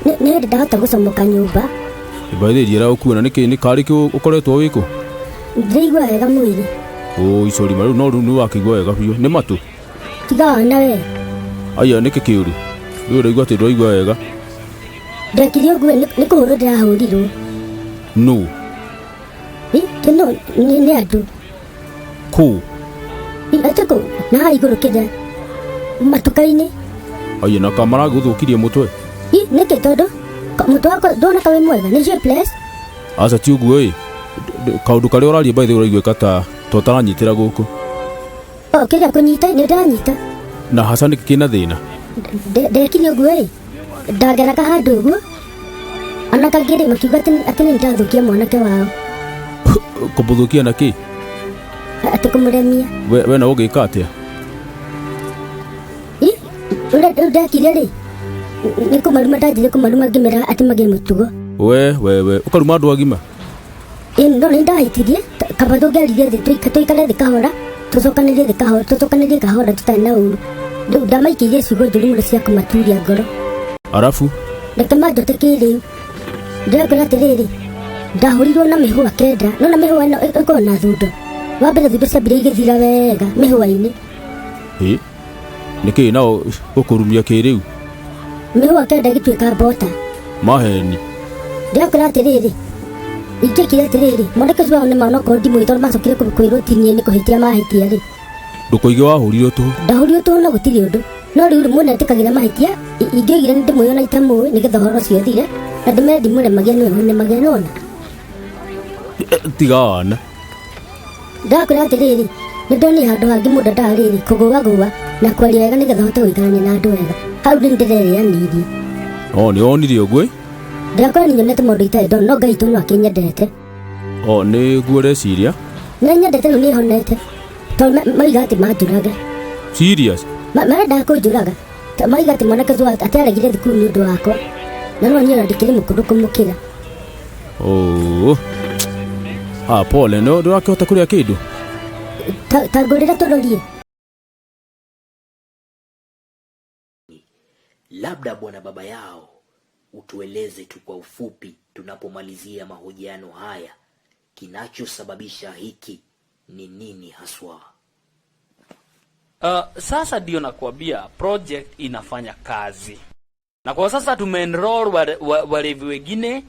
Nĩ hĩndĩ ndahota gũcomoka nyũmba. By the way, ũkuona nĩkĩ nĩ karĩ kĩ ũkoretwo wĩkũ? Ndĩraigua wega mwĩrĩ. Ũ sorry, ma rĩu no rĩu nĩ wakĩigua wega biũ. Nĩ matũ. Tiga wana we. Aya nĩkĩ kĩũru? Rĩu ũraigua atĩ ndũraigua wega. Ndekire ũguo nĩ kũhũrwo ndĩrahũrirwo. Nũ? Tino nĩ andũ. Kũ? Atĩ kũ na haha igũrũ kĩrĩa matuka-inĩ. Aya na kamaragũthũkirie mũtwe. Nĩkĩ tondũ mũtwe wakwa ndwona ka wĩ mwega nĩ shapeless. Aca ti ũguo ĩ. Kaũndũ karĩa ũraria by the way ũraiguĩka ta ũtaranyitĩra gũkũ. O kĩrĩa kũnyita nĩ ndanyita. Na haca nĩkĩ kĩna thĩna? Ndekire ũguo ĩ ndangeraga handũ ũguo ona kangĩ rĩ makiuga atĩ nĩ ndathũkia mwanake wao. Kũmũthũkia na kĩ? Atĩ kũmũremia. We na ũngĩka atĩa? Ũrĩa rĩu ndekire rĩ nĩ kũmaruma ndanjire kũmaruma ngĩmera atĩ magĩe mũtugo. We ũkaruma andũ agima? No nĩ ndahĩtirie kaba tũngĩaririe thĩ tũikare thĩ kahora tũcokanĩrie thĩ kahora tũcokanĩrie kahora tũtarĩ na ũru. Rĩu ndamaikĩirie ciugo njũru mũno cia kũmaturia ngoro. Arabu? Reke manjote kĩrĩu. Ndĩrakwĩra atĩrĩrĩ, ndahũrirwo na mĩhũa 9, no na mĩhũa ĩno ĩkoragwo na thundo. Wa mbere thundo ciambire igĩthira wega mĩhũa-inĩ. Ĩ nĩkĩ nao gũkũrumia kĩrĩu? Mĩhũa 9 ĩgĩtuĩka mbota. Maheni. Ndĩrakwĩra atĩrĩrĩ, ingĩkire atĩrĩrĩ, mwanake ũcio wao nĩ ma onokorwo ndimũĩ tondũ macokire kwĩrwo ti niĩ nĩ kũhĩtia mahĩtia rĩ. Ndũkoige wahũrirwo tũhũ. Ndahũrirwo tũhũ no gũtirĩ ũndũ. No rĩu rĩmwe netĩkagĩra mahĩtia, ingĩoigire nĩ ndĩmũĩ ona itamũĩ nĩgetha ũhoro ũcio ũthire, na ndĩmere ndimũremagia nĩwe ũnemagia nĩwona. Tiga wana. Ndakwĩra atĩrĩrĩ, nĩ ndonire handũ hangĩ mũndũ endaga rĩrĩ kũgũagũa na kwaria wega nĩgetha ũhote gũikarania na andũ wega. Hau rĩu ndĩrerĩanĩirie. O nĩ wonire ũguo? Ndĩrakwĩra nĩ nyonete maũndũ itarĩ ndona no Ngai witũ no akĩnyendete. O nĩguo ũreciria? Nĩ nyendete rĩu nĩ honete. Tondũ maiga atĩ manjũrage. Serious? Marendaga kũnjũraga. Maiga atĩ mwanake ũcio atĩ aregire thukuru nĩ ũndũ wakwa. Na no niĩ ona ndikĩrĩ mũkũrũ kũmũkĩra. Oh. Ah, pole, no ndũrakĩhota kũrĩa kĩndũ? Ta ngũrĩra tũrorie. Labda bwana baba yao utueleze tu kwa ufupi tunapomalizia mahojiano haya, kinachosababisha hiki ni nini haswa? Sasa ndio nakwambia project inafanya kazi. Na kwa sasa tumeenroll walevi wengine